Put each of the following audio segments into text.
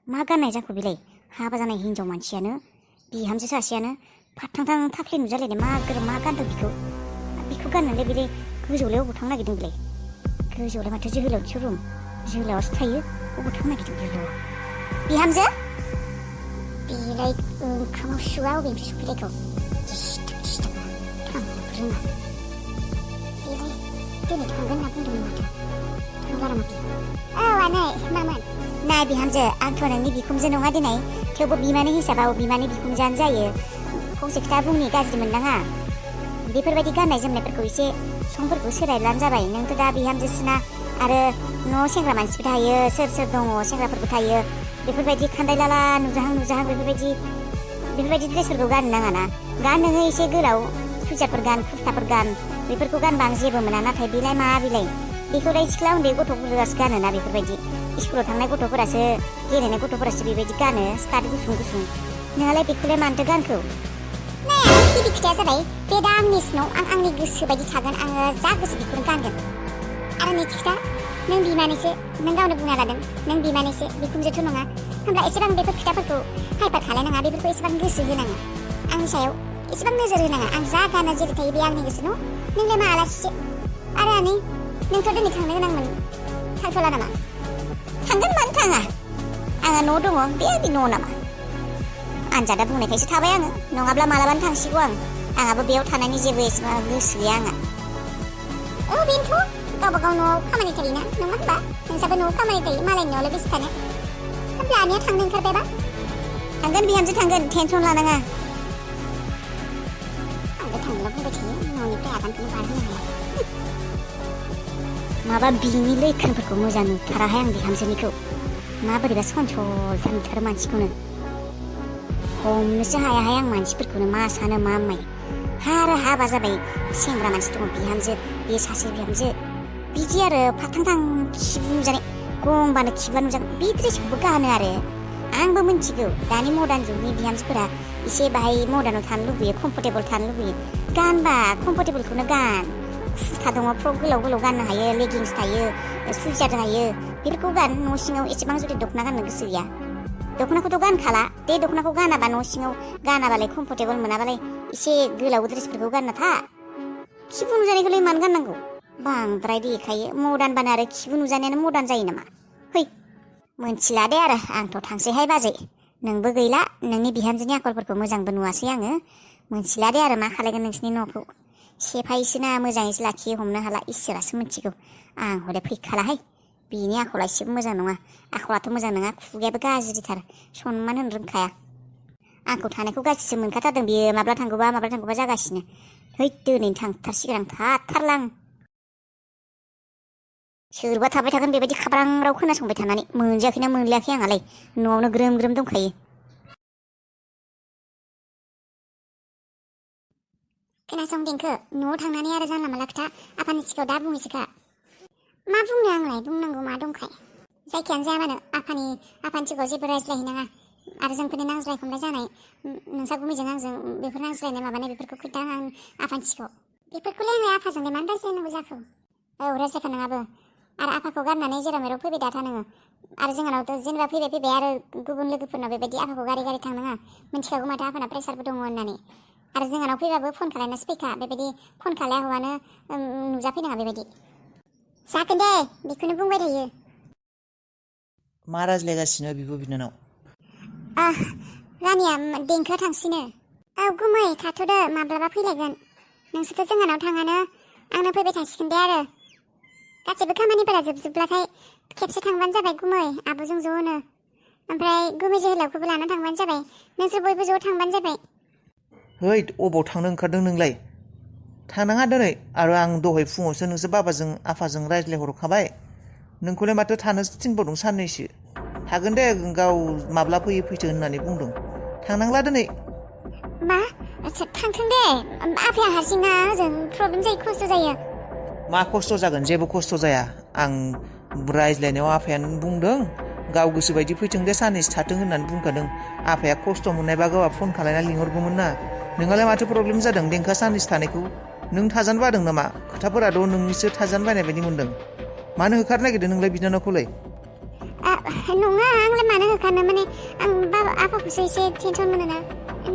मा गाननाय जाखो बेलाय हाबा जानाय हिनजाव मानसियानो बिहामजो सासेयानो फाथांथां थाख्लि नुजालायनाय मा गानदों बिखौ गाननानै बेलाय गोजौलाय अबाव थांनो नागिरदों बेलाय गोजौलाय माथो जोहोलावसो रुम जोहोलावासो थायो अबाव थांनो नागिरदों बेलाय बिहामजो बेलाय ओंखामाव सुवा अबेनिफ्राय सफैलायखौ दिसटाब थांनो रोङा बेलाय दिनै थांगोन होनना बुंदोंमोन माथो थांलारा माथो औ आनै मामोन नाय बिहामजो आंथ' नोंनि बिखुमजो नङा दिनै थेवबो बिमानि हिसाबाव बिमानि बिखुमजोआनो जायो फंसे खोथा बुंनि गाज्रि मोननाङा बेफोरबायदि गाननाय जोमनायफोरखौ एसे समफोरखौ सोलायब्लानो जाबाय नोंथ' दा बिहामजोसोना आरो न'आव सेंग्रा मानसिबो थायो सोर दङ सेंग्राफोरबो थायो बेफोरबायदि खान्दायलाला नुजाहां बेफोरबायदि ड्रेसफोरखौ गाननो नाङा ना गान नोङो एसे गोलाव सुइजारफोर गान कुर्ताफोर गान बेफोरखौ गानबा आं जेबो मोना नाथाय बेलाय मा बिलाय बेखौलाय सिख्ला उन्दै गथ'फोरासो गानोना बेफोरबायदि स्कुलाव थांनाय गथ'फोरासो गेलेनाय गथ'फोरासो बेबायदि गानो स्कार्ट गुसुं नोंहालाय बेखौलाय मानोथो गानखौ नाया गिबि खोथाया जाबाय बे दा आंनि सिनाव आं आंनि गोसो बायदि थागोन आङो जा गोसो बेखौनो गानगोन आरो नैथि खोथा नों बिमानैसो नों गावनो बुंना लादों नों बिमानैसो बिखुमजोथ' नङा होमब्ला एसेबां बेफोर खोथाफोरखौ हाइपार खालायनाङा बेफोरखौ एसेबां गोसो होनाङा आंनि सायाव एसेबां नोजोर होनाङा आं जा गानो जेरै थायो बे आंनि गोसो न' नोंलाय मा आलासिसो आरो आनै नोंथ' दिनै थांनो गोनांमोन थांथ'ला नामा थांगोन मानो थाङा आंहा न' दङ बे आंनि न' नामा आनजादा बुंनायखायसो थाबाय आङो नङाब्ला मालाबानो थांसिगौ आंहाबो बेयाव थानायनि जेबो एसेबां गोसो गैया आंहा औ बेनोथ' गावबा गाव न'आव खामानि थायोना नङा होनबा नोंसाबो न'आव खामानि थायो मालायनि न'आवलाय बेसे थानो होमब्ला आनैया थांनो ओंखारबायबा थांगोन बिहामजो थांगोन टेनसन लानाङा आंबो थांनोल' बुंबाय थायो न'निफ्राय आगानखौनो बारहोनो हाया माबा बिनि लैखोनफोरखौ मोजां नुथाराहाय आं बिहामजोनिखौ माबोरैबा सनसलथार नुथारो मानसिखौनो हमनोसो हायाहाय आं मानसिफोरखौनो मा सानो मा मायो आरो हाबा जाबाय सेंग्रा मानसि दङ बिहामजो बे सासे बिहामजो बिदि आरो फाथांथां खिबु नुजानाय गंबानो खिबुआ नुजागोन बे ड्रेसखौबो गानो आरो आंबो मिन्थिगौ दानि मडार्न जुगनि बिहामजोफोरा एसे बाहाय मडार्नाव थानो लुबैयो कम्फर्टेबल थानो लुबैयो गानबा कम्फर्टेबलखौनो गान कुर्ता दङ फ्रक गोलाव गाननो हायो लेगिंस थायो सुइजार थायो बेफोरखौ गान न' सिङाव एसेबां जुदि दख'ना गाननो गोसो गैया दख'नाखौथ' गानखाला बे दख'नाखौ गानाबा न' सिङाव गानाबालाय कम्फर्टेबल मोनाबालाय एसे गोलाव ड्रेसफोरखौ गानना था खिबु नुजानायखौलाय मानो गाननांगौ बांद्राय देखायो मडार्न बानो आरो खिबु नुजानायानो मडार्न जायो नामा है मोनथिला दे आरो आंथ' थांसैहाय बाजै नोंबो गैला नोंनि बिहामजोनि आखलफोरखौ मोजांबो नुवासै आङो मोनथिला दे आरो मा खालायगोन नोंसिनि न'खौ सेफायोसोना मोजाङैसो लाखियो हमनो हाला इसोरासो मिथिगौ आं हले फैखालाहाय बिनि आखला एसेबो मोजां नङा आखलाथ' मोजां नङा खुगायाबो गाज्रिथार सनमान होनो रोंखाया आंखौ थानायखौ गाज्रिसो मोनखाथारदों बियो माब्ला थांगौबा जागासिनो है दिनैनो थांथारसिगोन आं थाथारला आं सोरबा थाबाय थागोन बेबायदि खाब्रां राव खोनासंबाय थानानै मोनजायाखैना मोनलायाखै आंहालाय न'आवनो ग्रोम दंखायो खोनासं देंखो न'आव थांनानै आरो जानला मानला खोथा आफानि सिगाङाव दा बुंनोसैखा मा बुंनो आंलाय बुंनांगौ मा दंखाय जायखियानो जाया मानो आफानि सिगाङाव जेबो रायज्लायहैनाङा आरो जोंफोरनि नांज्लाय खमलाय जानाय नोंसा गुमैजों आंजों बेफोर नांज्लायनाय माबानाय बेफोरखौ खोन्थानाङा आं आफानि सिगाङाव बेफोरखौलाय आंलाय आफाजोंलाय मानो रायज्लायनांगौ जाखो औ रायज्लायखानाङाबो आरो आफाखौ गारनानै जेराव मेराव फैबाय दाथा नोङो आरो जोंहानावथ' जेनेबा फैबाय आरो गुबुन लोगोफोरनाव बेबायदि आफाखौ गारि थांनाङा मिन्थिखागौ माथो आफाना प्रेसारबो दङ होननानै आरो जोंहानाव फैबाबो फन खालायनासो फैखा बेबायदि फन खालाया हौवानो नुजाफैनाङा बेबायदि जागोन दे बेखौनो बुंबाय थायो मा रायज्लायगासिनो बिब' बिनानाव रानिया देंखोआ थांसिनो औ गुमै थाथ'दो माब्लाबा फैलायगोन नोंसोरथ' जोंहानाव थाङानो आंनो फैबाय थासिगोन दे आरो गासैबो खामानिफोरा जोबजोबब्लाथाय खेबसे थांबानो जाबाय गुमै आब'जों ज'नो ओमफ्राय गुमै जोहोलावखौबो लाना थांबानो जाबाय नोंसोर बयबो ज' थांबानो जाबाय है अबाव थांनो ओंखारदों नोंलाय थांनाङा दिनै आरो आं दहाय फुङावसो नोंसोर बाबाजों आफाजों रायज्लायहरखाबाय नोंखौलाय माथो थानोसो थिनबावदों साननैसो थागोन दे गाव माब्ला फैथो होननानै बुंदों थांनांला दिनै मा थांथों दे आफाया हारसिंना ओजों प्रब्लेम जायो खस्थ' जायो मा खस्थ' जागोन जेबो खस्थ' जाया आं रायज्लायनायाव आफायानो बुंदों गाव गोसो बायदि फैथों दे साननैसो थाथों होननानै बुंखादों आफाया खस्थ' मोननायबा गावहा फन खालायना लिंहरगौमोन ना नोंहालाय माथो प्रब्लेम जादों देंखोआ साननैसो थानायखौ नों थाजानो बादों नामा खोथाफोराथ' नोंनिसो थाजानो बायनाय बायदि मोनदों मानो होखारनो नागिरदों नोंलाय बिनानावखौलाय नङा आंलाय मानो होखानो माने आं बाबा आफाखौसो एसे टेनसन मोनोना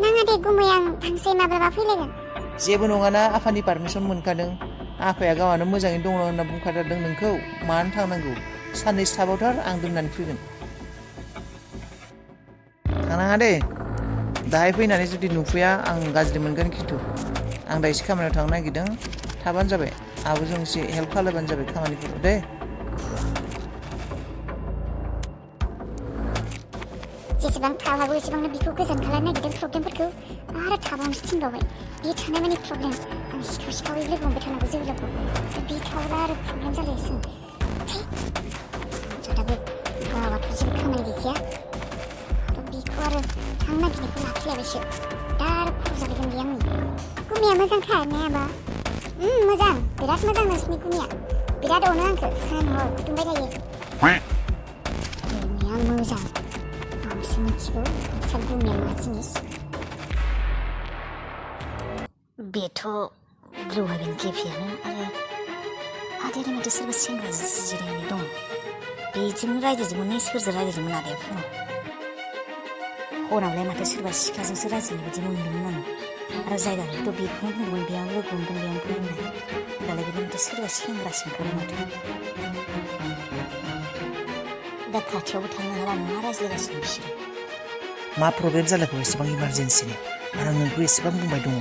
नाङा दे गुमै आं थांसै माब्लाबा फैलायगोन जेबो नङाना आफानि पारमिसन मोनखादों आफाया गावहानो मोजाङै दङ होनना बुंखाथारदों नोंखौ मानो थांनांगौ साननैसो थाबावथार आं दोननानै फैगोन थांनाङा दे दाहाय फैनानै जुदि नुफैया आं गाज्रि मोनगोन खिन्थु आं दा एसे खामानियाव थांनो नागिरदों थाबानो जाबाय आब'जों एसे हेल्प खालामबानो जाबाय खामानिफोरखौ दे जेसेबां थाब हागौ एसेबांनो बिखौ गोजान खालामनो नागिरदों प्रब्लेमफोरखौ आरो थाबावनोसो थिनबावबाय बे थानाय माने प्रब्लेम आं सिखावै लोगो मोनबाय थानांगौ जोहोलावखौ बे थावला आरो प्रब्लेम जालायसो दाबो गावाथ' जेबो खामानि गैखाया बिखौ आरो थांनो नागिरनायखौ लाखिलायबायसो दा आरो खर' जालायगोन बे आंनि गुमिया मोजांथार ने आबा मोजां बिराद मोजां नोंसिनि गुमिया बिराद अनो आंखौ सान हर फुदुंबाय थायो गुमिया मोजां आंसो मिथिगौ नोंस्रा गुमिया मा जिनिस बेथ' ग्लौहागोन गेफेयानो आरो आदायालाय माथो सोरबा सेंग्राजों जिरायनाय दं बेजोंनो रायज्लायदोंमोन ने सोरजों रायज्लायदोंमोन आदाया फुङाव हरावलाय माथो सोरबा सिख्लाजोंसो रायज्लायनाय बायदि मोनदोंमोन आङो आरो जायगाखौथ' बेखौनो बुंदोंमोन बेयाव लोगो मोनगोन बेयावनो फै होननाय होनबालाय बेनि माथो सोरबा सेंग्रासो ओंखारो माथो दा खाथियावबो थांनो हाला मा रायज्लायगासिनो बिसोरो मा प्रब्लेम जालायखौ एसेबां इमारजेन्सिनि आरो आं नोंखौ एसेबां बुंबाय दङ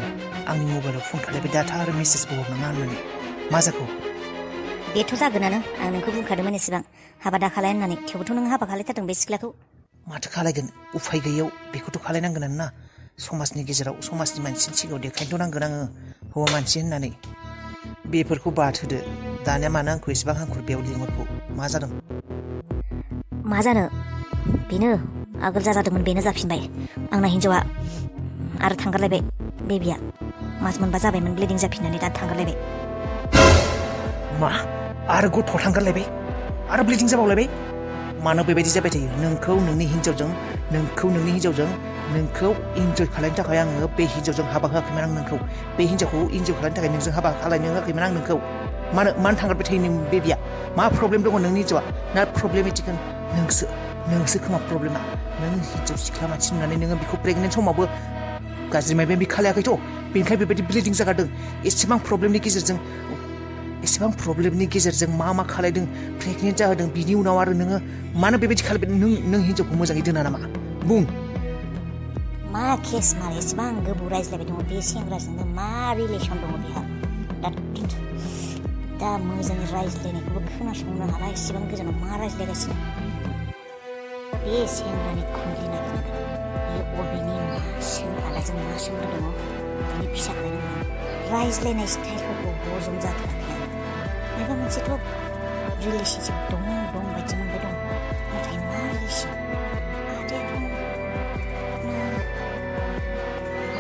आंनि मबाइलाव फन खालायबाय डाटा आरो मेसेजबो हरनाङा होननानै मा जाखो बेथ' जागोनानो आं नोंखौ बुंखादोंमोन एसेबां हाबा दा खालाय होननानै थेवबोथ' नों हाबा खालायथारदों बे सिख्लाखौ माथो खालायगोन उफाय गैयैयाव बेखौथ' खालायनांगोनानो ना समाजनि गेजेराव समाजनि मानसिनि सिगाङाव देखायनोथ' नांगोन आङो हौवा मानसि होननानै बेफोरखौ बाद होदो दानिया मानो आंखौ एसेबां हांखुर बेयाव लिंहरखौ मा जादों मा जानो बेनो आगोल जा जादोंमोन बेनो जाफिनबाय आंना हिन्जावा आरो थांगारलायबाय बेबिया मास मोनबा जाबायमोन ब्लिडिं जाफिननानै दा थांगारलायबाय मा आरो गथ'आ थांगारलायबाय आरो ब्लिडिं जाबावलायबाय मानो बेबायदि जाबाय थायो नोंखौ नोंनि हिन्जावजों नोंखौ इन्जय खालायनो थाखाय आङो बे हिन्जावजों हाबा होआखैमोन आं नोंखौ बे हिन्जावखौ इन्जय खालायनो थाखाय नोंजों हाबा खालायनो होआखैमोन आं नोंखौ मानो थांगारबाय थायो नों बेबिया मा प्रब्लेम दङ नोंनि हिन्जावा ना प्रब्लेमेटिक नोंसो खोमा प्रब्लेमा नों हिन्जाव सिख्ला मानसि नुनानै नोङो बेखौ प्रेगनेन्ट समावबो गाज्रि मायबा बे खालायाखैथ' बेनिखायनो बेबायदि ब्लिडिं जागारदों एसेबां प्रब्लेमनि गेजेरजों मा खालायदों प्रेगनेन्ट जाहोदों बिनि उनाव आरो नोङो मानो बेबायदि खालायबाय नों हिन्जावखौ मोजाङै दोना नामा बुं मा केस मार एसेबां गोबाव रायज्लायबाय दङ बे सेंग्राजोंनो मा रिलेसन दङ बेहा दा मोजाङै रायज्लायनायखौबो खोनासंनो हाला एसेबां गोजानाव मा रायज्लायगासिनो बे सेंग्रानि खुंलि नागिरनांगोन बे अबेनि मा आदाजों मा सोमोन्दो दङ बिनि फिसा खालायनांगोन रायज्लायनाय स्टाइलफोरखौ हजम जाथाराखै आं माबा मोनसेथ' रिलेसनशिप दं बायदि मोनबाय दं नाथाय मा रिलेसन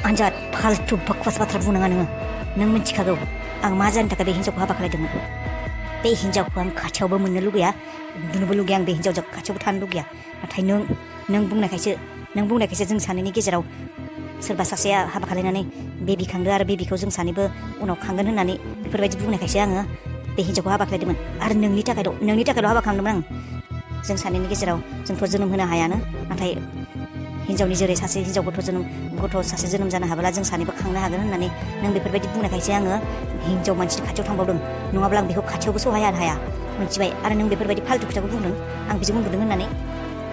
आनजाद फाल्थु बकवास बाथ्रा बुंनाङा नों मिथिखागौ आं मा जानो थाखाय बे हिन्जावखौ हाबा खालायदोंमोन बे हिन्जावखौ आं खाथियावबो मोननो लुगैया नुनोबो लुगैया आं बे हिन्जावजों खाथियावबो थानो लुगैया नाथाय नों बुंनायखायसो जों सानैनि गेजेराव सोरबा सासेया हाबा खालायनानै बेबि खांदो आरो बेबिखौ जों सानैबो उनाव खांगोन होननानै बेफोरबायदि बुंनायखायसो आङो बे हिन्जावखौ हाबा खालायदोंमोन आरो नोंनि थाखायल' हाबा खालामदोंमोन आं जों सानैनि गेजेराव जोंथ' जोनोम होनो हायानो नाथाय हिन्जावनि जेरै सासे हिन्जाव गथ' सासे जोनोम जानो हाब्ला जों सानैबो खांनो हागोन होननानै नों बेफोरबायदि बुंनायखायसो आङो हिन्जाव मानसिनि खाथियाव थांबावदों नङाब्ला आं बेखौ खाथियावबो सहायनो हाया मिथिबाय आरो नों बेफोरबायदि फाल्थु खोथाखौ बुंदों आं बिदि बुंदों होननानै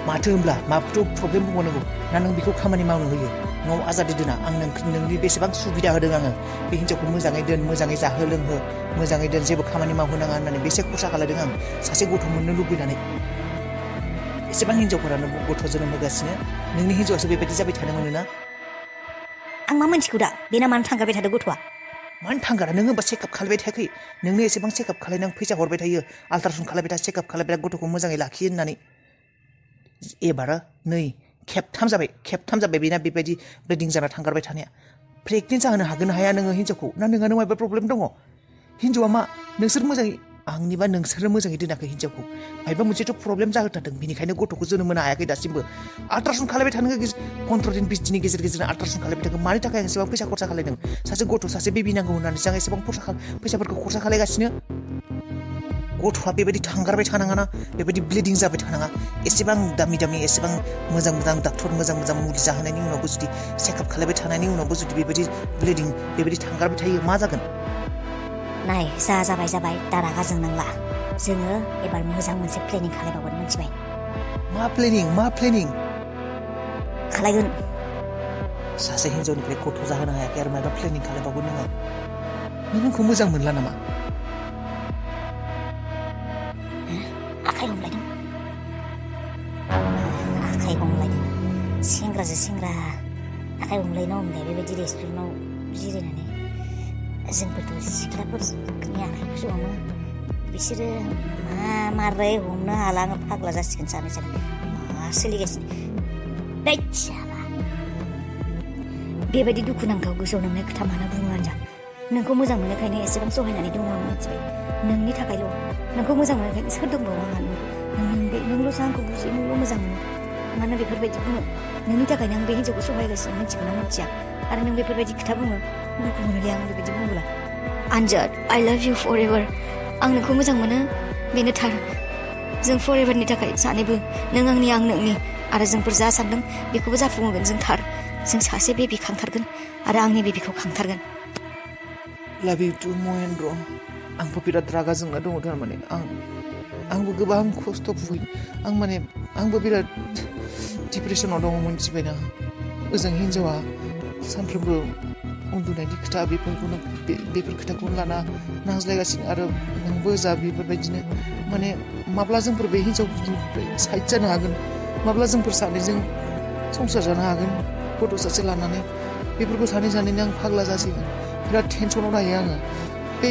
माथो होमब्ला माबोथ' प्रब्लेम बुंबावनांगौ ना नों बेखौ खामानि मावनो होयो न'आव आजादि दोना आं नोंनि बेसेबां सुबिदा होदों आङो बे हिन्जावखौ मोजाङै दोन मोजाङै जाहो लोंहो मोजाङै दोन जेबो खामानि मावहोनाङा होननानै बेसे खरसा खालायदों आं सासे गथ' मोननो लुबैनानै एसेबां हिन्जावफोरानो गथ' जोनोम होगासिनो नोंनि हिन्जावासो बेबायदि जाबाय थानो मोनोना आं मा मोनथिगौ दा बेना मानो थांगारबाय थादों गथ'आ मानो थांगारा नोङो होमबा चेकआप खालायबाय थायाखै नोंनो एसेबां चेकआप खालायनां फैसा हरबाय थायो आल्ट्रासाउन्ड खालायबाय था चेकआप खालायबाय गथ'खौ मोजाङै लाखियो होननानै एबारा नै खेबथाम जाबाय बेना बेबायदि ब्लिडिं जाना थांगारबाय थानाया प्रेगनेन्ट जाहोनो हागोन ना हाया नोङो हिन्जावखौ ना नोंहानो माबा प्रब्लेम दङ हिन्जावा मा नोंसोरो मोजाङै दोनाखै हिन्जावखौ मायबा मोनसेथ' प्रब्लेम जाहोथारदों बेनिखायनो गथ'खौ जोनोम होनो हायाखै दासिमबो आल्ट्रासाउन्ड खालायबाय थानो 15 दिन 20 दिननि गेजेर आल्ट्रासाउन्ड खालायबाय थागोन मानि थाखाय आं एसेबां फैसा खरसा खालायदों सासे गथ' सासे बेबि नांगौ होननानै आं एसेबां फैसाफोरखौ खरसा खालायगासिनो गथ'आ बेबायदि थांगारबाय थानाङाना बेबायदि ब्लिडिं जाबाय थानाङा एसेबां दामि एसेबां मोजां डाक्टर मोजां मुलि जाहोनायनि उनावबो जुदि चेकआप खालामबाय थानायनि उनावबो जुदि बेबायदि ब्लिडिं बेबायदि थांगारबाय थायो मा जागोन नाय जाबाय दा रागा जोंनांला जोङो एबार मोजां मोनसे प्लेनिं खालामबावगोन मिथिबाय मा प्लेनिं खालायगोन सासे हिन्जावनिफ्राय गथ' जाहोनो हायाखै आरो माबा प्लेनिं खालामबावगोन नोङो नों आंखौ मोजां मोनला नामा आखाइ हमलायदों सेंग्राजों सेंग्रा आखाइ हमलायना बेबायदि रेस्टुरेन्टाव जिरायनानै जोंफोरथ' सिख्लाफोरनि आखाइखौसो हमो बिसोरो मारै हमनो हाला आङो फाग्ला जासिगोन सानै मा सोलिगासिनो बेबायदि दुखुनांथाव गोसोआव नोंनाय खोथा मानो बुङो आंजा नोंखौ मोजां मोननायखायनो एसेबां सहायनानै दङ आं मिथिबाय नोंनि थाखायल' नोंखौ मोजां मोननायखायनो सोर दंबावो आंहा नोंल'सो आंखौ बुजियो नोंल' मोजां मोनो मानो बेफोरबायदि बुङो नोंनि थाखायनो आं बे हिन्जावखौ सहायगासिनो मिथिगौ ना मिथिया आरो नों बेफोरबायदि खोथा बुङो दुखु मोनोलै आं बेबायदि बुङोब्ला आनजाद आइ लाभ इउ फर एभार आं नोंखौ मोजां मोनो बेनो थार जों फर एभारनि थाखाय सानैबो नों आंनि आं नोंनि आरो जोंफोर जा सानदों बेखौबो जाफुंहोगोन जों थार जों सासे बेबि खांथारगोन आरो आंनि बेबिखौ खांथारगोन लाभ इउ टु महेन्द्र आंबो बिराद रागा जोंना दङ थारमाने आंबो गोबां खस्थ' भुगियो आंबो बिराद डिप्रेसनाव दङ मिथिबायना ओजों हिन्जावा सानफ्रोमबो उन्दुनायनि खोथा बेफोर खोथाखौनो लाना नांज्लायगासिनो आरो नोंबो जा बेफोरबायदिनो माने माब्ला जोंफोर बे हिन्जावफोरनिफ्राय साइड जानो हागोन माब्ला जोंफोर सानैजों संसार जानो हागोन गथ' सासे लानानै बेफोरखौ सानैनो आं फाग्ला जासिगोन बिराद टेनसनाव थायो आङो बे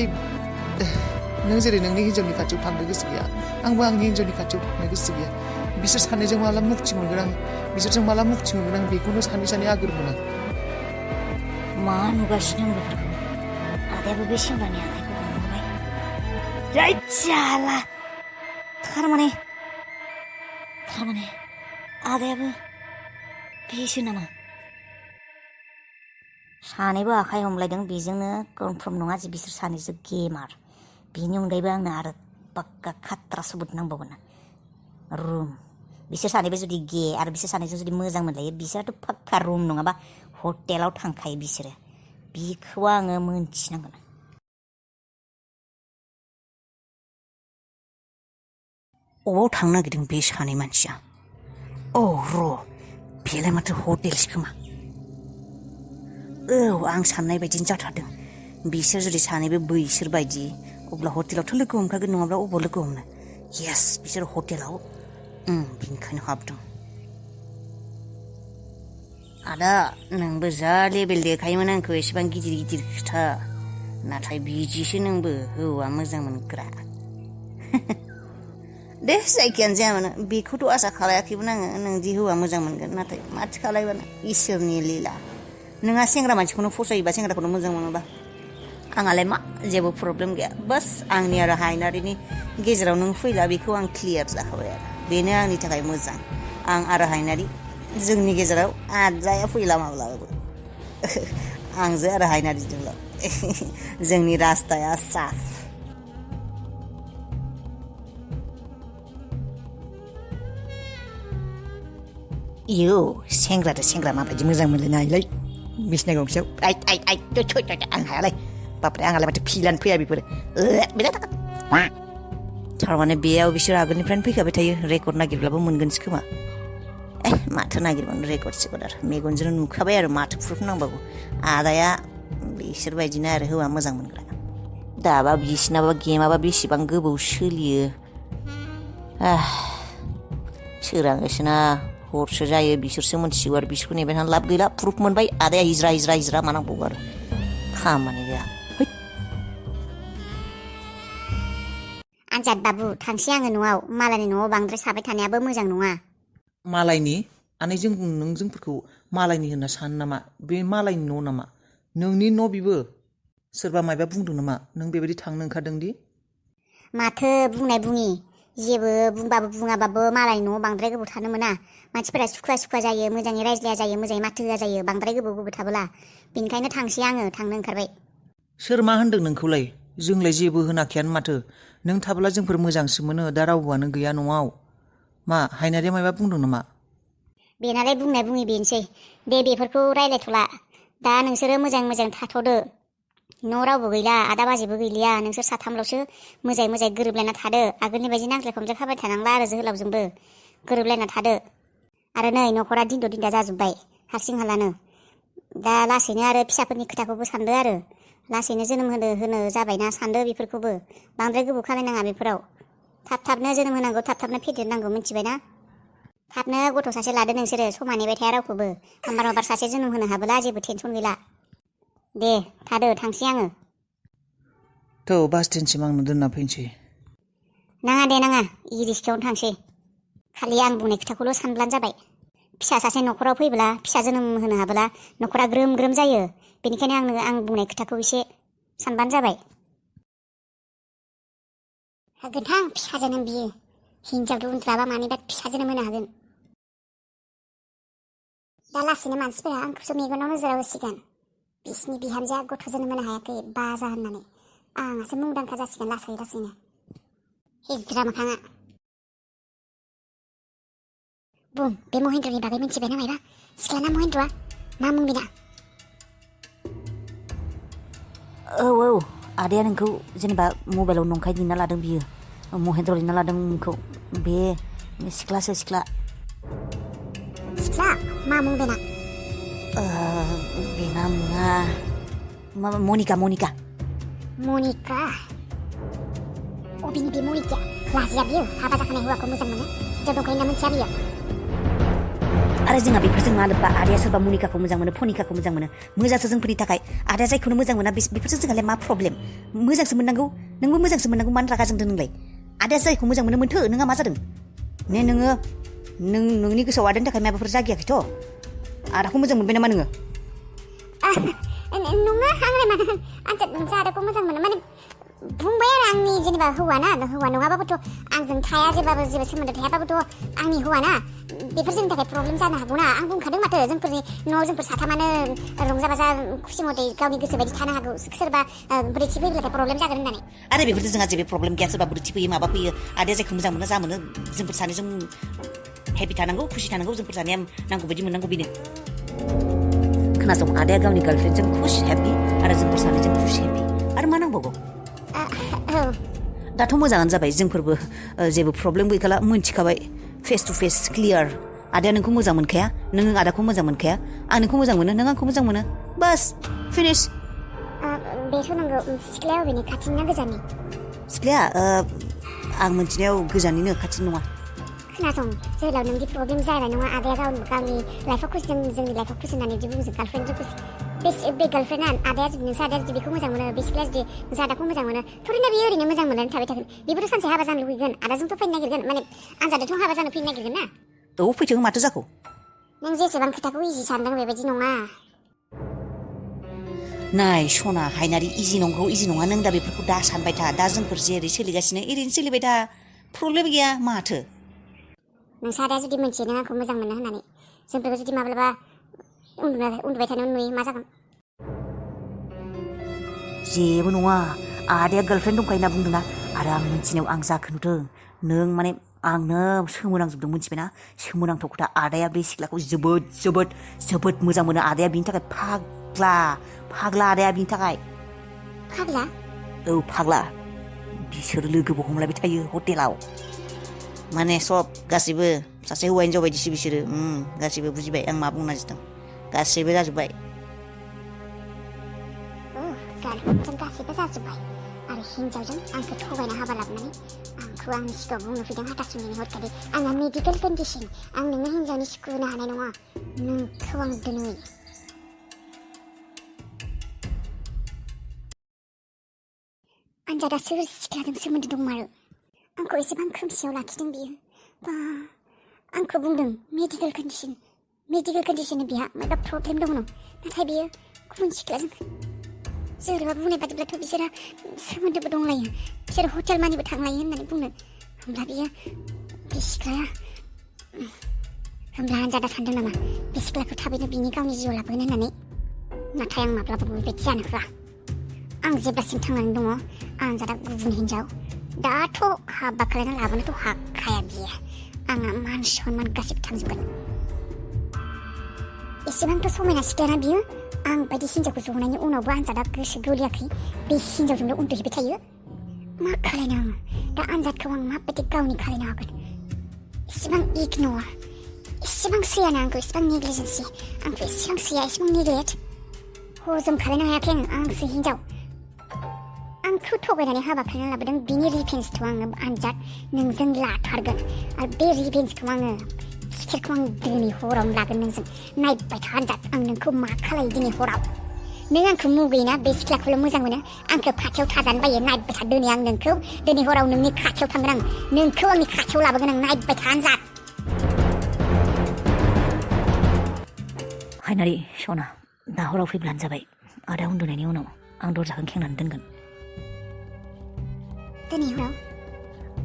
नों जेरै नोंनि हिन्जावनि खाथियाव थांनो गोसो गैया आंबो आंनि हिन्जावनि खाथियाव थांनो गोसो गैया बिसोर सानैजों माला मुक्ति मोनगोन आं बिसोरजों माला मुक्ति मोनगोन आं बेखौनो सानै आगोर मोना मा नुगासिनो आं बेफोरखौ आदायाबो बे सेंग्रानि आखाइखौ हमबाय जाला थारमाने आदायाबो बेसो नामा सानैबो आखाइ हमलायदों बेजोंनो कनफार्म नङा जे बिसोर सानैजों गेमार बेनि अनगायैबो आंनो आरो पाक्का खाट्रा सबुत नांबावगोन रुम बिसोर सानैबो जुदि गे आरो बिसोर सानैजों जुदि मोजां मोनलायो बिसोरथ' पाक्का रुम नङाबा हटेलाव थांखायो बिसोरो बिखौ आङो मोनथिनांगोन अबाव थांनो नागिरदों बे सानै मानसिया र' बेलाय माथो हटेलसो खोमा आं साननाय बायदिनो जाथारदों बिसोर जुदि सानैबो बैसोर बायदि अब्ला हटेलावथ' लोगो हमखागोन नङाब्ला अबाव लोगो हमनो येस बिसोर हटेलाव बिनिखायनो हाबदों आदा नोंबो जा लेबेल देखायोमोन आंखौ एसेबां गिदिर खोथा नाथाय बिदिसो नोंबो हौवा मोजां मोनग्रा दे जायखियानो जाया मानो बेखौथ' आसा खालायाखैमोन आङो नोंदि हौवा मोजां मोनगोन नाथाय माथो खालायबानो इसोरनि लीला नोंहा सेंग्रा मानसिखौनो फसायोबा सेंग्राखौनो मोजां मोनोबा आंहालाय मा जेबो प्रब्लेम गैया बास आंनि आरो हायनारिनि गेजेराव नों फैला बेखौ आं क्लियार जाखाबाय आरो बेनो आंनि थाखाय मोजां आं आरो हायनारि जोंनि गेजेराव आजाया फैला माब्लाबाबो आंजों आरो हायनारिजोंल' जोंनि रास्ताया साफ इयो सेंग्राजों सेंग्रा माबायदि मोजां मोनलायनायलाय बिसिना गंसेयाव आं हायालाय बापरे आंहालाय माथो फिलानो फैया बेफोरो थारमाने बेयाव बिसोर आगोलनिफ्रायनो फैखाबाय थायो रेकर्ड नागिरब्लाबो मोनगोनसो खोमा माथो नागिरबानो रेकर्ड आरो मेगनजोंनो नुखाबाय आरो माथो प्रुफ नांबावगौ आदाया बिसोर बायदिनो आरो हौवा मोजां मोनग्रा दाबा बिसिनाबा गेमाबा बेसेबां गोबाव सोलियो सोराङोसोना हरसो जायो बिसोरसो मोनथिगौ आरो बिसोरखौ नेबाय थानानै लाब गैला प्रुफ मोनबाय आदाया हिज्रा मा नांबावगौ आरो खामानि गैया आनजाद बाबु थांसै आङो न'आव मालायनि न'आव बांद्राय साबाय थानायाबो मोजां नङा मालायनि आनैजों नों जोंफोरखौ मालायनि होनना सानो नामा बे मालायनि न' नामा नोंनि न' बिबो सोरबा मायबा बुंदों नामा नों बेबायदि थांनो ओंखारदोंदि माथो बुंनाय बुङि जेबो बुंबाबो बुङाबाबो मालायनि न'आव बांद्राय गोबाव थानो मोना मानसिफोरा सुखुवा जायो मोजाङै रायज्लाया जायो मोजाङै माथो होआ जायो बांद्राय गोबाव थाबोला बेनिखायनो थांसै आङो थांनो ओंखारबाय सोर मा होनदों नोंखौलाय जोंलाय जेबो होनाखैयानो माथो नों थाब्ला जोंफोर मोजांसो मोनो दा रावबोआनो गैया न'आव मा हायनारिया मायबा बुंदों नामा बेनालाय बुंनाय बुङि बेनोसै दे बेफोरखौ रायलायथ'ला दा नोंसोरो मोजां थाथ'दो न' रावबो गैला आदा बाजैबो गैलिया नोंसोर साथामल'सो मोजाङै गोरोबलायना थादो आगोलनि बायदि नांज्लाय खमज्लाय खाबाय थानांला आरो जोहोलावजोंबो गोरोबलायना थादो आरो नै न'खरा दिन्द' दिन्दा जाजोब्बाय हारसिं हालानो दा लासैनो आरो फिसाफोरनि खोथाखौबो सानदो आरो लासैनो जोनोम होनो जाबायना सानदो बेफोरखौबो बांद्राय गोबाव खालायनाङा बेफोराव थाबनो जोनोम होनांगौ थाबनो फेदेरनांगौ मिथिबायना थाबनो गथ' सासे लादो नोंसोरो समा नेबाय थाया रावखौबो हामबार सासे जोनोम होनो हाबोला जेबो टेनसन गैला दे थादो थांसै आङो थ' बास स्टेन्डसिम आंनो दोनना फैनोसै नाङा दे नाङा इ रिक्सायावनो थांसै खालि आं बुंनाय खोथाखौल' सानब्लानो जाबाय फिसा सासे न'खराव फैब्ला फिसा जोनोम होनो हाबोला न'खरा ग्रोम जायो बेनिखायनो आं बुंनाय खोथाखौ एसे सानबानो जाबाय होगोनथां फिसा जोनोम बियो हिनजावथ' उन्दैलाबा मानिबा फिसा जोनोम होनो हागोन दा लासैनो मानसिफोरा आंखौसो मेगनाव नोजोराव होसिगोन बिसिनि बिहामजोआ गथ' जोनोम होनो हायाखै बाजा होननानै आंहासो मुंदांखा जासिगोन लासैनो हिज्रा मोखाङा बुं बे महेन्द्रनि बागै मिथिबायना मायबा सिख्लाना महेन्द्रआ मा मुं बेना औ आदाया नोंखौ जेनेबा मबाइलाव नंखाय लिरना लादों बियो महेन्द्र लिरना लादों नोंखौ बे सिख्लासो सिख्ला मा मुं बेना बेना मुङा मनिका अबेनि बे मनिकाया लाजिया बियो हाबा जाखानाय हौवाखौ मोजां मोनो हिनजाव दंखायो होनना मिथिया बियो आरो जोंहा बेफोरजों मा लोब्बा आदाया सोरबा मनिकाखौ मोजां मोनो फनिकाखौ मोजां मोनो मोजांसो जोंफोरनि थाखाय आदाया जायखौनो मोजां मोना बेफोरजों जोंहालाय मा प्रब्लेम मोजांसो मोननांगौ नोंबो मोजांसो मोननांगौ मानो रागा जोंदों नोंलाय आदाया जायखौ मोजां मोनो मोनथो नोंहा मा जादों नोंनि गोसोआव आदानि थाखाय माबाफोर जागियाखैथ' आदाखौ मोजां मोनबाय नामा नोङो नङा आंलाय मानो आंसो आदाखौ मोजां मोनो माने बुंबाय आरो आंनि जेनेबा हौवा नङाबाबोथ' आंजों थाया जेबाबो जेबो सोमोन्दो थायाबाबोथ' आंनि हौवाना बेफोर जोंनि थाखाय प्रब्लेम जानो हागौना आं बुंखादों माथो जोंफोरनि न'आव जोंफोर साथामानो रंजा बाजा खुसि मथै गावनि गोसो बायदि थानो हागौ सोरबा बोरैथि फैब्लाथाय प्रब्लेम जागोन होननानै आरो बेफोरजों जोंहा जेबो प्रब्लेम गैया सोरबा बोरैथि फैयो माबा फैयो आदाया जायखौ मोजां मोनो जा मोनो जोंफोर सानैजों हेपि थानांगौ खुसि थानांगौ जोंफोर सानैया नांगौ बायदि मोननांगौ बेनो खोनासं आदाया गावनि गार्लफ्रेन्डजों खुस हेपि आरो जोंफोर सानैजों खुस हेपि आरो मा नांबावगौ दाथ' मोजाङानो जाबाय जोंफोरबो जेबो प्रब्लेम गैखाला मोनथिखाबाय फेस टु फेस क्लियार आदाया नोंखौ मोजां मोनखाया नों आदाखौ मोजां मोनखाया आं नोंखौ मोजां मोनो नों आंखौ मोजां मोनो बास फिनिश बेथ' नंगौ सिख्लाया अबेनि खाथिनि ना गोजाननि सिख्लाया आं मिथिनायाव गोजाननिनो खाथिनि नङा खोनासं जोहोलाव नोंदि प्रब्लेम जानाय नङा आदाया गावनि लाइफआव खुसि जोंनि लाइफआव खुसि होननानै बिदि बुंजोब गार्लफ्रेन्डजों खुसि बे गार्लफ्रेन्डआ आदाया जुदि नोंसा आदाया जुदि बेखौ मोजां मोनो बे सिख्लाया जुदि नोंसा आदाखौ मोजां मोनो थोरैनो बियो ओरैनो मोजां मोननानै थाबाय थागोन बेबोथ' सानसे हाबा जानो लुगैगोन आदाजोंथ' फैनो नागिरगोन माने आंजादोथ' हाबा जानो फैनो नागिरगोन ना औ फैथों माथो जाखौ नों जेसेबां खोथाखौ इजि सानदों बेबायदि नङा नाय सना हायनारि इजि नंगौ इजि नङा नों दा बेफोरखौ दा सानबाय था दा जोंफोर जेरै सोलिगासिनो ओरैनो सोलिबाय था प्रब्लेम गैया माथो नोंसा आदाया जुदि मोनथियो नों आंखौ मोजां मोनो होननानै जोंफोरखौ जुदि माब्लाबा उन्दुबाय थानायाव नुयो मा जागोन जेबो नङा आदाया गार्लफ्रेन्ड दंखायो होनना बुंदोंना आरो आं मिथिनायाव आं जाखो नुदों नों माने आंनो सोमोनांजोबदों मिथिबायना सोमोनांथाव खोथा आदाया बे सिख्लाखौ जोबोद मोजां मोनो आदाया बिनि थाखाय फाग्ला आदाया बिनि थाखाय औ फाग्ला बिसोर लोगोबो हमलायबाय थायो हटेलाव माने सब गासैबो सासे हौवा हिनजाव बायदिसो बिसोरो गासैबो बुजिबाय आं मा बुंनो नागिरदों गासैबो जाजोब्बाय गार्लफ्रेन्डजों गासैबो जाजोब्बाय आरो हिनजावजों आंखौ थगायना हाबा लाबोनानै आंखौ आंनि सिगाङाव बुंनो फैदों हाथासुनिनि हरखालि आंहा मेडिकेल कन्डिसन आं नोंनो हिनजावनि सुखु होनो हानाय नङा नोंखौ आं दिनै आनजादा सोर सिख्लाजों सोमोन्दो दंमारो आंखौ एसेबां खोमसियाव लाखिदों बियो बा आंखौ बुंदों मेडिकेल कन्डिसननि बिहा माबा प्रब्लेम दङ नाथाय बियो गुबुन सिख्लाजों जोहोलावा बुंनाय बादिब्लाथ' बिसोरा सोमोन्दोबो दंलायो बिसोर हटेल मानिबो थांलायो होननानै बुंनो होमब्ला बियो बे सिख्लाया होमब्ला आनजादा सानदों नामा बे सिख्लाखौ थाबैनो बिनि गावनि जिउआव लाबोगोन होननानै नाथाय आं माब्लाबाबो बेबायदि जानो होआ आं जेब्लासिम थांनानै दङ आनजादा गुबुन हिनजाव दाथ' हाबा खालायना लाबोनोथ' हाखाया बियो आंना मान सनमान गासिबो थांजोबगोन एसेबांथ' समायना सिख्लाना बियो आं बायदि हिनजावखौ जनायनि उनावबो आनजादा गोसो गलियाखै बे हिनजावजोंल' उन्दुहैबाय थायो मा खालायनो आङो दा आनजादखौ आं माबायदि गावनि खालायनो हागोन इसेबां इगनर इसेबां सैयानो आंखौ इसेबां नेग्लिजेन्सि आंखौ इसेबां सैया इसेबां नेग्लेक्ट हजम खालायनो हायाखै आंसो हिनजाव आंखौ थगायनानै हाबा खालामना लाबोदों बिनि रिभेन्सखौ आङो आनजाद नोंजों लाथारगोन आरो बे रिभेन्सखौ आङो खिथेरखौ आं दिनै हरावनो लागोन नोंजों नायबाय था आनजाद आं नोंखौ मा खालायो दिनै हराव नों आंखौ मुगैयोना बे सिख्लाखौल' मोजां मोनो आंखौ खाथियाव थाजानो बायो नायबाय था दिनै आं नोंखौ दिनै हराव नोंनि खाथियाव थांगोन आं नोंखौ आंनि खाथियाव लाबोगोन आं नायबाय था आनजाद हायनारि सना दा हराव फैब्लानो जाबाय आदा उन्दुनायनि उनाव आं दरजाखौ खेंनानै दोनगोन दिनै हराव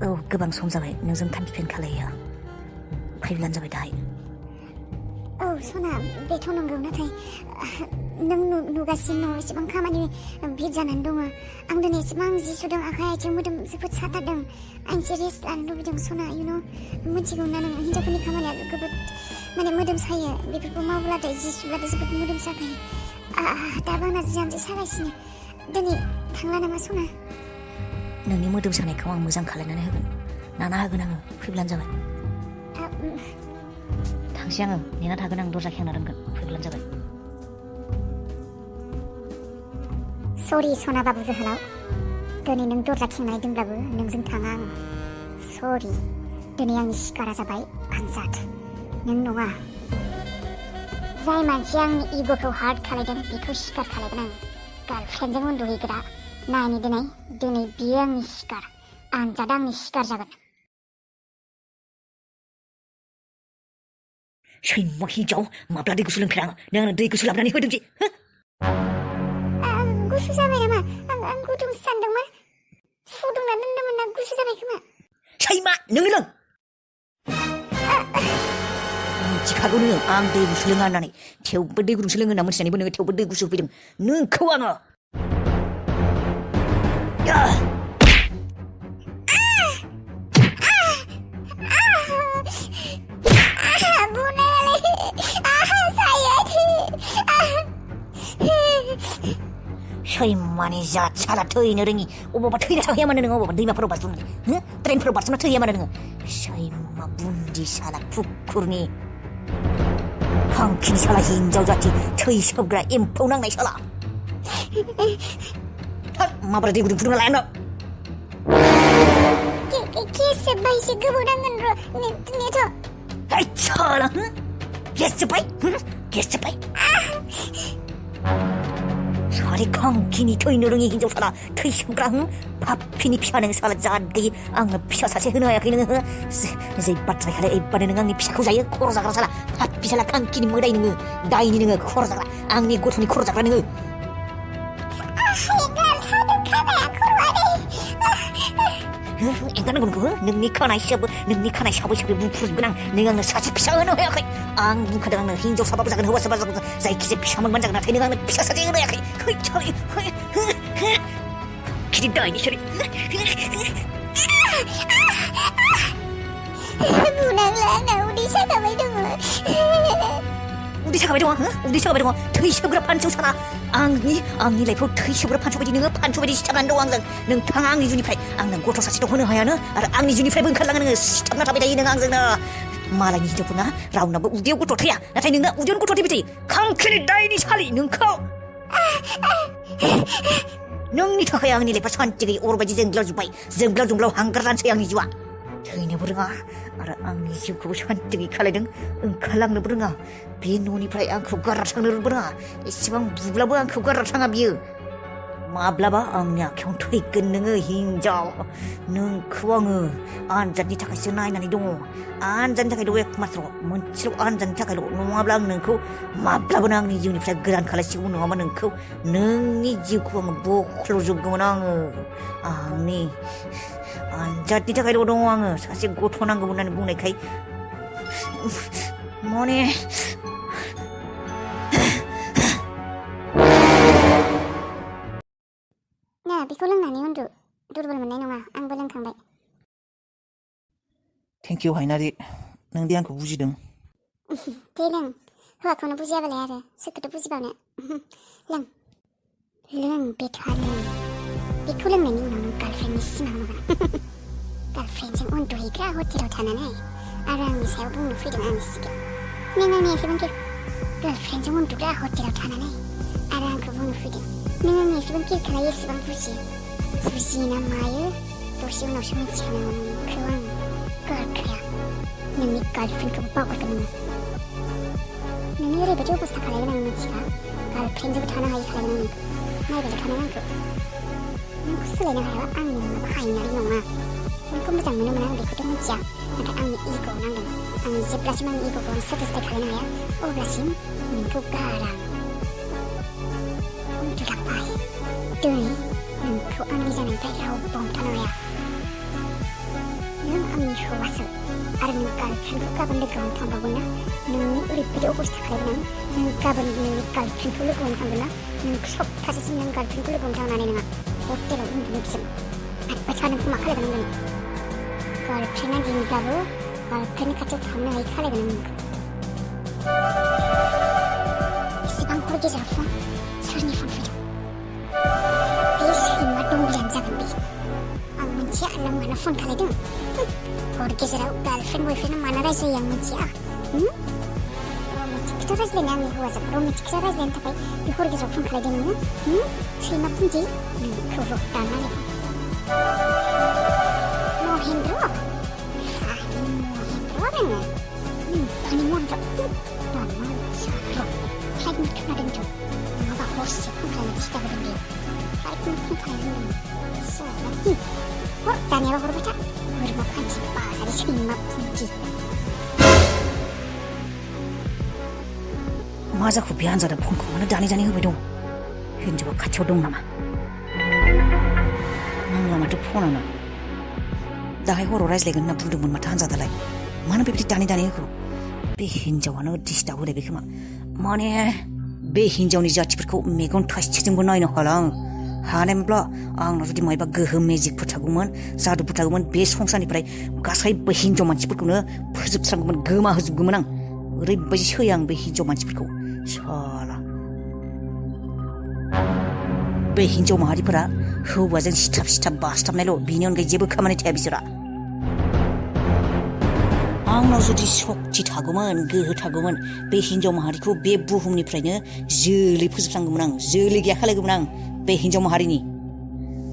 औ गोबां सम जाबाय नोंजों टाइम स्पेन्ड खालायो फैब्लानो जाबाय दाहाय औ सना बेथ' नंगौ नाथाय नों नुगासिनो दङ एसेबां खामानि भिर जानानै दङ आं दिनै एसेबां जि सुदों आखाइ आथिं मोदोम जोबोद साथारदों आं एसे रेस्ट लानो लुबैदों सना मिथिगौ ना नों हिनजावफोरनि खामानिया जोबोद माने मोदोम सायो बेफोरखौ मावब्लाथाय जि सुब्लाथाय जोबोद मोदोम साखायो दाबो आंना जियानो सागासिनो दिनै थांला नामा सना नोंनि मोदोम सानायखौ आं मोजां खालायनानै होगोन नाना होगोन आङो फैब्लानो जाबाय थांसै आङो नेना थागोन आं दरजा खेंना दोनगोन फैब्लानो जाबाय सरि सना बाबु जोहोलाव दिनै नों दरजा खेंनानै दोनब्लाबो नोंजों थाङा आं सरि दिनै आंनि शिकारा जाबाय आनजाद नों नङा जाय मानसिया आंनि इग'खौ हार्ट खालायदों बेखौ शिकार खालायगोन आं गार्लफ्रेन्डजों उन्दुहैग्रा नायनि दिनै बियो आंनि शिकार आनजादा आंनि शिकार जागोन सैमा हिनजाव माब्ला दै गुसु लोंफेरा नों आंनो दै गुसु लाबोनानै होदों जे गुसु जाबाय नामा आं गुदुं सानदोंमोन फुदुंना दोन्दोंमोन ना गुसु जाबाय खोमा सैमा नोङो लों मिथिखागौ नोङो आं दै गुसु लोङा होननानै थेवबो दै गुदुंसो लोङो होनना मिथिनानैबो नोङो थेवबो दै गुसु होफैदों नोंखौ आङो सैमानि जात साला थैनो रोङि अबावबा थैना थाहैया मानो नोङो अबावबा दैमाफोराव बाज्रुमनानै ट्रेनफोराव बाज्रुमना थैया मानो नोङो सैमा बुन्दि साला कुकुरनि खांखिनि साला हिनजाव जाथि थै सोबग्रा एम्फौ नांनाय साला माब्रै दै गुदुं फुदुंना लाया गेस जोब्बाय एसे गोबाव नांगोन र' नेथ' है साला गेस जोब्बाय साले खांखिनि थैनो रोङि हिनजाव साला थै सोबग्रा पाप्पिनि फिसा नों साला जात गैयै आंनो फिसा सासे होनो हायाखै नोङो जै बाथ्रा खालाय एबानो नों आंनि फिसाखौ जायो खर' जाग्रा साला पाप्पि साला खांखिनि मोदाय नोङो दायनि नोङो खर' जाग्रा आंनि गथ'नि खर' जाग्रा नोङो एंगारनांगौ नोंखौ नोंनि खानाय साबै बुंफ्रुजोबगोन आं नों आंनो सासे फिसा होनो हायाखै आं बुंखादों आंनो हिनजावसाबाबो जागोन हौवासाबाबो जागोन जायखिजाया फिसा मोनबानो जागोन नाथाय नों आंनो फिसा सासे होनो हायाखै गिदिर दायनि सरि बुनांला आंना उदै सागाबाय दङ उदै सागाबाय दङ थै सोबग्रा फानसौ साला आंनि लाइफआव थै सोबग्रा फानसौ बायदि नोङो फानसौ बायदि सिथाबनानै दं आंजों नोंथाङा आंनि जुनिफ्राय आंनो गथ' सासेथ' होनो हायानो आरो आंनि जुनिफ्रायबो ओंखारलाङो नोङो सिथाबना थाबाय थायो नों आंजोंनो मालायनि हिनजावफोरना रावनाबो उदैयाव गथ' थैया नाथाय नोंना उदैयावनो गथ' थैबाय थायो खांखिनि दायनि सालि नोंखौ नोंनि थाखाय आंनि लाइफआ सान्थि गैयै अर बायदि जोंब्लाव हांगार जानोसै आंनि जिउआ थैनोबो रोङा आरो आंनि जिउखौबो सान्थि गैयै खालायदों ओंखारलांनोबो रोङा बे न'निफ्राय आंखौ गारना थांनोबो रोङा एसेबां बुब्लाबो आंखौ गारना थाङा बियो माब्लाबा आंनि आखायाव थैगोन नोङो हिनजाव नोंखौ आङो आनजादनि थाखायसो नायनानै दङ आनजादनि थाखायल' एकमात्र मोनसेल' आनजादनि थाखायल' नङाब्ला आं नोंखौ माब्लाबानो आंनि जिउनिफ्राय गोदान खालायसिगौ नङाबा नोंनि जिउखौ आङो बख्ल'जोबगौमोन आङो आंनि आनजादनि थाखायल' दङ आङो सासे गथ' नांगौ होननानै बुंनायखाय मने ना बेखौ लोंनानै उन्दु थेंकिउ हायनारि नों दि आंखौ बुजिदों दे लों हौवाखौनो बुजियाबालाय आरो सोरखौथ' बुजिबावनो लों बेथा लों बेखौ लोंनायनि उनाव नों गार्लफ्रेन्डनि सिमां नुगोन गार्लफ्रेन्डजों उन्दुहैग्रा हटेलाव थानानै आरो आंनि सायाव बुंनो फैदों आंनि सिगाङाव नों आंनि एसेबां गार्लफ्रेन्डजों उन्दुग्रा हटेलाव थानानै आरो आंखौ बुंनो फैदों नों आंनि एसेबां केयर खालायो एसेबां बुजियो ना मायो दसे उनावसो मिथिखानो नोंखौ आं गारखाया नोंनि गार्लफ्रेन्डखौबो बावगारगोन नोंनि ओरैबायदि अबस्था खालायगोन आं मिथिया गार्लफ्रेन्डजोंबो थानो हायि खालायगोन आं नायबायल' थानो आंखौ नोंखौ सोलायनो हायाबा आं नोंनाबो हायनारि नङा नोंखौ मोजां मोनोमोन आं बेखौथ' मिथिया नाथाय आंनि इग'आव नांदों आं जेब्लासिम आंनि इग'खौ आं सेटिसफाइ खालामनो हाया अब्लासिम नोंखौ गारा उन्दुलांबाय दिनै नोंखौ आंनि जानायनिफ्राय रावबो हमथानो हाया नों आंनि हौवासो आरो नों गार्लफ्रेन्डखौ गाबोन लोगो हमनो थांबावगोन ना नोंनि ओरैबायदि अबस्था खालायगोन आं नों गाबोन नोंनि गार्लफ्रेन्डखौ लोगो हमनो थांगोन ना नों सप्तासेसिम नों गार्लफ्रेन्डखौ लोगो हमनो थांनानै नङा हटेलाव उन्दुनो बिसोर आदबाथा नोंखौ मा खालायगोन नों गार्लफ्रेन्डआ दिनैब्लाबो गार्लफ्रेन्डनि खाथियाव थांनो हायि खालायगोन नों एसेबां हर गेजेराव फन सोरनि फन फैदों बे सैमा दंब्लियानो जागोन बे आं मिथिया नों मानो फन खालायदों हर गेजेराव गार्लफ्रेन्ड बयफ्रेन्डआ मानो रायज्लायो आं मिथिया रमान्टिक खोथा रायज्लायनो आंनि हौवाजों रमान्टिक खोथा रायज्लायनो थाखाय बे हर गेजेराव फन खालायदों नोङो सैमा बुन्दि नोंखौ र' दाननानै महेन्द्र साहानि महेन्द्र नोङो नोंथांनि महेन्द्र दाननानै र' फ्लाइट मोड खोनादोंथ' नङाबा हरसे फन खालायनो दिस्टार्ब होदों बेयो फ्लाइट मोड फन खालायदों सोरबा हर दानियाबा हरबाय था बोरमा फान्थि बाजारि सैमा बुन्दि मा जाखो बे आनजादा फनखौ मानो दानै होबाय दं हिन्जावा खाथियाव दं नामा नांला माथो फनानो दाहाय हराव रायज्लायगोन होनना बुंदोंमोन माथो आनजादालाय मानो बेबायदि दानै होखो बे हिन्जावानो डिस्टार्ब होनाय बेखोमा माने बे हिन्जावनि जाथिफोरखौ मेगन थाइसेजोंबो नायनो हाला आं हानायमोनब्ला आंनाव जुदि मायबा गोहो मेजिकफोर थागौमोन जादुफोर थागौमोन बे संसारनिफ्राय गासैबो हिन्जाव मानसिफोरखौनो फोजोबस्रांगौमोन गोमा होजोबगौमोन आं ओरैबायदि सैयो आं बे हिन्जाव मानसिफोरखौ साला बे हिन्जाव माहारिफोरा हौवाजों सिथाब बासथाबनायल' बिनि अनगायै जेबो खामानि थाया बिसोरा आंनाव जुदि सक्ति थागौमोन गोहो थागौमोन बे हिन्जाव माहारिखौ बे बुहुमनिफ्रायनो जोलै फोजोबस्रांगौमोन आं जोलै गैया खालायगौमोन आं बे हिन्जाव माहारिनि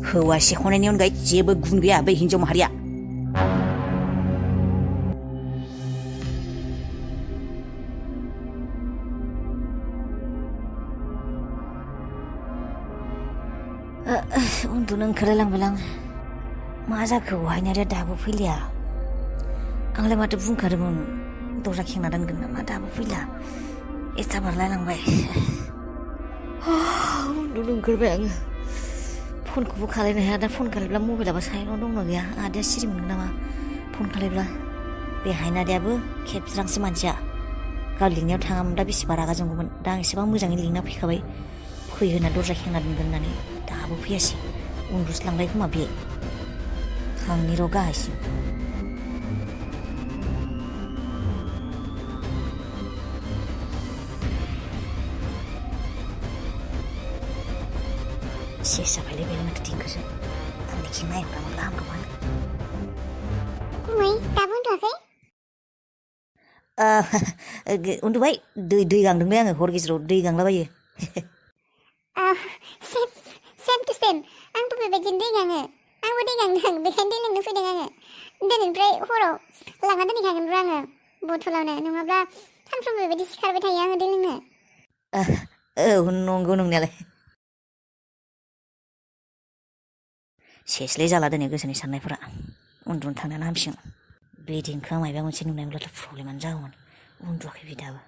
हौवा सेख'नायनि अनगायै जेबो गुन गैया बे हिन्जाव माहारिया उन्दुनो ओंखारलायलांबाय आं मा जाखो हायनारिया दाबो फैलिया आंलाय माथो बुंखादोंमोन दरजा खेंना दोनगोन नामा दाबो फैला एथा बारलायलांबाय उन्दुनो ओंखारबाय आङो फनखौबो खालायनो हाया दा फन खालायब्ला मबाइलाबो साइलेन्टआव दंना गैया आदाया सिरि मोनगोन नामा फन खालायब्ला बे हायनारियाबो खेबज्रांसो मानसिया गाव लिंनायाव थाङामोन दा बेसेबा रागा जोंगौमोन दा आं एसेबां मोजाङै लिंना फैखाबाय फै होना दरजा खेंना दोनगोन होननानै दाबो फैयासै उन्दुस्लांबाय खोमा बे आंनि र' गाहायसिम सेस जाबायलै बेनो माथो देंखोसो आंनि खि नायहरामोनब्ला हामगौमोन गुमै दाबो उन्दुवाखै उन्दुबाय दै गांदोंलै आङो हर गेजेराव दै गांलाबायो सेम टु सेम आंबो बेबायदिनो दै गाङो आंबो दै गांदों बेखायनो दै लोंनो फैदों आङो दिनैनिफ्राय हराव लांना दोनहैखागोन र' आङो बथलावनो नङाब्ला सानफ्रोमबो बेबायदि सिखारबाय थायो आङो दै लोंनो औ नंगौ नंनायालाय सेसलै जाला दिनै गोसोनि साननायफोरा उन्दुनो थांनायानो हामसिगोन बे देंखोआ मायबा मोनसे नुनायमोनब्लाथ' प्रब्लेमानो जागौमोन उन्दुवाखै बे दाबो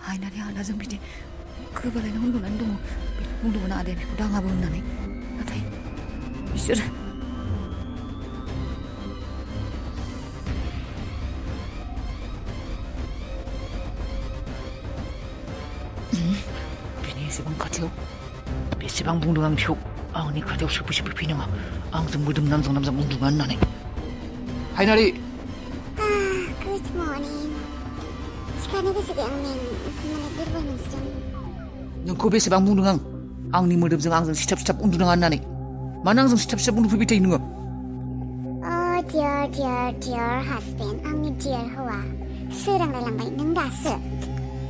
हायनारि आदाजों बिदि गोबालायनो उन्दुनानै दङ बुंदोंमोन आदाया बेखौ दाङाबो होननानै नाथाय बिसोर बेसेबां खाथियाव बेसेबां बुंदों आं बिखौ आंनि खाथियाव सोफै फैनाङा आंजों मोदोम नांजां नांजां उन्दुङा होननानै हायनारि गुड मर्निं सिखारनो गोसो गैया आं माने दुरबल मोनसिदों नोंखौ बेसेबां बुंदों आं आंनि मोदोमजों आंजों सिथाब उन्दुनाङा होननानै मानो आंजों सिथाब उन्दुफैबाय थायो नोङो डियर हासबेन्ड आंनि डियर हौवा सोरांलायलांबाय नों दासो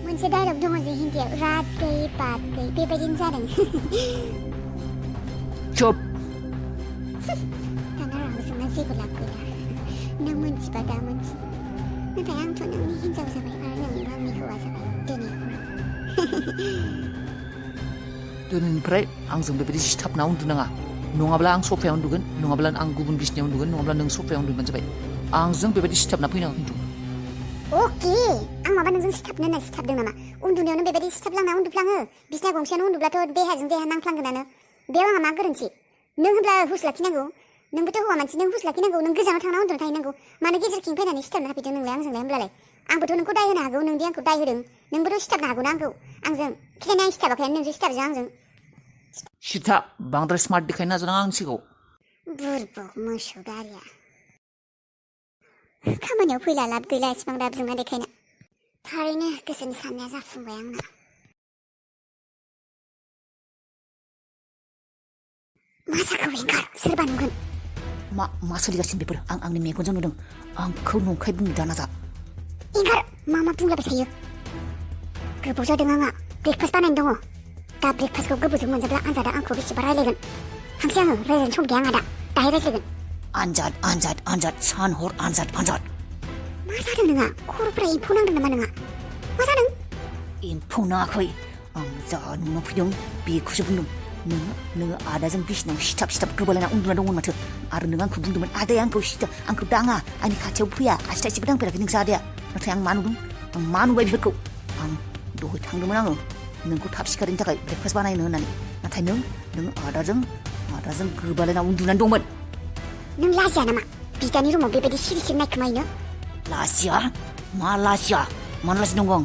मोनसे डायलग दङ जे हिन्दीयाव रात गई बात गई बेबायदिनो जादों चुप दाना रावजोंना जेबो लाब गैला नों मोनथिबा दा मोनथि नाथाय आंथ' नोंनि हिन्जाव जाबाय आरो नोंबो आंनि हौवा जाबाय दिनै दिनैनिफ्राय आंजों बेबायदि सिथाबना उन्दुनाङा नङाब्ला आं सफायाव उन्दुगोन नङाब्ला आं गुबुन बिसिनायाव उन्दुगोन नङाब्ला नों सफायाव उन्दुबानो जाबाय आंजों बेबायदि सिथाबना फैनाङा खिन्थु अके आं माबा नोंजों सिथाबनो होनना सिथाबदों नामा उन्दुनायावनो बेबायदि सिथाबलांना उन्दुफ्लाङो बिसिना गंसेयावनो उन्दुब्लाथ' देहाजों देहा नांफ्लांगोनानो बेयाव आंहा मा गोरोन्थि नों होनब्ला हुस लाखिनांगौ नोंबोथ' हौवा मानसि नों हुस लाखिनांगौ नों गोजानाव थांना उन्दुना थाहैनांगौ मानो गेजेरथिं फैनानै सिथाबना हाफैदों नोंलाय आंजोंलाय होमब्लालाय आंबोथ' नोंखौ दाय होनो हागौ नोंदि आंखौ दाय होदों नोंबोथ' सिथाबनो हागौ ना आंजों खिथायना आं सिथाबाखै नोंजों सिथाबजों आंजों सिथा बांद्राय स्मार्ट देखायनो नाजानाङा आंनि सिगाङाव बुरबक मोसौ गारिया खामानियाव फैला लाब गैला एसेबां दाब जोंना देखायनो थारैनो गोसोनि साननाया जाफुंबाय आंना मा जाखो विंगार सोरबा नुगोन मा सोलिगासिनो बेफोर आं आंनि मेगनजों नुदों आंखौ नंखाय बुंनो दानाजा विंगार मा बुंलाबाय थायो गोबाव जादों आंहा ब्रेकफास्ट बानायनो दङ दा ब्रेकफास्टखौ गोबावजों मोनजाब्ला आनजादा आंखौ बेसेबा रायलायगोन हांसै आङो रायज्लायनो सम गैया आंहा दाहाय रायज्लायगोन आनजाद सान हर आनजाद मा जादों नोंहा खर'फ्रा एम्फौ नांदों नामा नोंहा मा जादों एम्फौ नाङाखै आं जा नुनो फैदों बेखौसो बुंदों नोङो आदाजों बिसिनाव सिथाब गोबालायना उन्दुना दंमोन माथो आरो नों आंखौ बुंदोंमोन आदाया आंखौ दाङा आंनि खाथियाव फैया आसि थाइसेबो दांफेराखै नोंसो आदाया नाथाय आं मा नुदों आं मा नुबाय बेफोरखौ आं दहाय थांदोंमोन आङो नोंखौ थाब सिखारनो थाखाय ब्रेकफास्ट बानायनो होननानै नाथाय नों आदाजों गोबालायना उन्दुनानै दंमोन नों लाजिया नामा बिदानि रुमाव बेबायदि सिरि नायखोमायनो लाजिया मानो लाजिनांगौ आं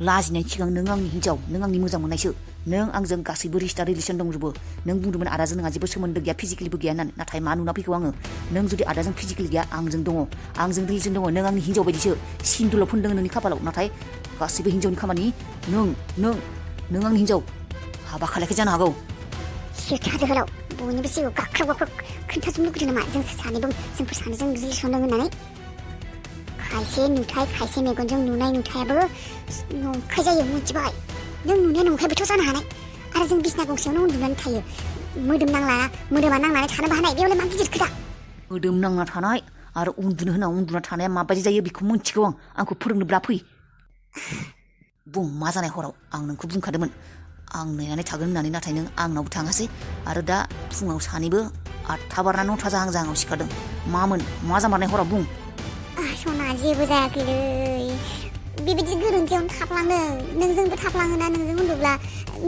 लाजिनायनि सिगां नों आंनि हिन्जाव नों आंनि मोजां मोननायसो नों आंजों गासैबो रिलेसन दंजोबो नों बुंदोंमोन आदाजों नोंहा जेबो सोमोन्दो गैया फिजिकेलिबो गैया होननानै नाथाय मा नुना फैखौ आङो नों जुदि आदाजों फिजिकेलि गैया आंजों दङ आंजों रिलेसन दङ नों आंनि हिन्जाव बायदिसो सिन्दुरल' फोनदों नोंनि खाफालाव नाथाय गासैबो हिन्जावनि खामानि नों आंनि हिन्जाव हाबा खालायाखै जानो हागौ सिथा जोहोलाव बयनिबो सिगाङाव गाख्राब खोन्थाजोबनो लुगैदों नामा जोंफोर सानैजों रिलेसन दं होननानै खायसे नुथाय खायसे मेगनजों नुनाय नुथायाबो नंखाय जायो मिथिबाय नों नुनाया नंखायबोथ' जानो हानाय आरो जों बिसना गंसेयावनो उन्दुनानै थायो मोदोमा नांनानै थानोबो हानाय बेयावलाय मा गिदिर खोथा मोदोम नांना थानाय आरो उन्दुना थानाया माबायदि जायो बेखौ मिन्थिगौ आंखौ फोरोंनोब्ला फै बुं मा जानाय हराव आं नोंखौ बुंखादोंमोन आं नेनानै थागोन होननानै नाथाय नों आंनावबो थाङासै आरो दा फुङाव सानैबो 8टा बारना 9टा जाहां सिखारदों मा जामारनाय हराव बुं सना जेबो जायाखैलै बेबायदि गोरोन्थियावनो थाफ्लांदों नोंजोंबो थाफ्लाङोना नोंजों उन्दुब्ला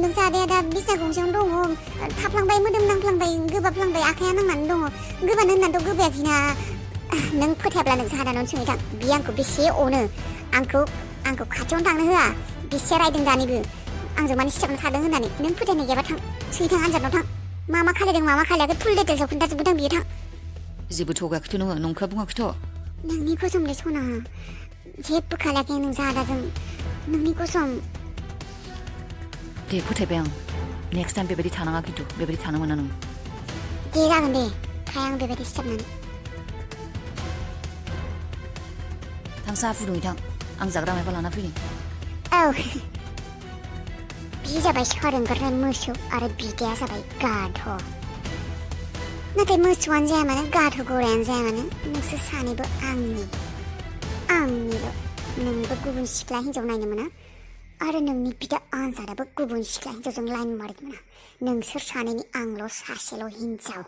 नोंसा आदाया दा बिसना गंसेयावनो दङ थाफ्लांबाय मोदोम नांफ्लांबाय गोबाफ्लांबाय आखाया नांनानै दङ गोबानो होननानैथ' गोबायाखैना नों फोथायाब्ला नोंसा आदानावनो सोंहैथां बियो आंखौ बेसे अनो आंखौ खाथियावनो थांनो होआ बेसे रायदों दानिबो आंजों माने सिथाबना थादों होननानै नों फोथायनाय गैयाबा थां सोंहैथां आनजादाव थां मा खालायदों मा खालायाखै फुल डिटेल्सआव खोन्थाजोबगोन बियो थां जेबो थगायाखैथ' नोङो नंखाय बुङाखैथ' नोंनि कसमलै सना जेबो खालायाखै नों आदाजों नोंनि कसम दे फोथायबाय आं नेक्स्ट टाइम बेबायदि थानाङा खिन्थु बेबायदि थानो मोना नों दे जागोन दे थाया आं बेबायदि सिथाबनानै थां साहा फुदुंहैथां आं जाग्रा मायबा लाना फैनि औ बि जाबाय सोलोंग्रा मोसौ आरो बिदाया जाबाय गाध नाथाय मोसौआनो जाया मानो गाध गरायानो जाया मानो नोंसोर सानैबो आंनिल' नोंबो गुबुन सिख्ला हिन्जाव नायनो मोना आरो नोंनि बिदा आनजादाबो गुबुन सिख्ला हिन्जावजों लाइन मारिनो मोना नोंसोर सानैनि आंल' सासेल' हिन्जाव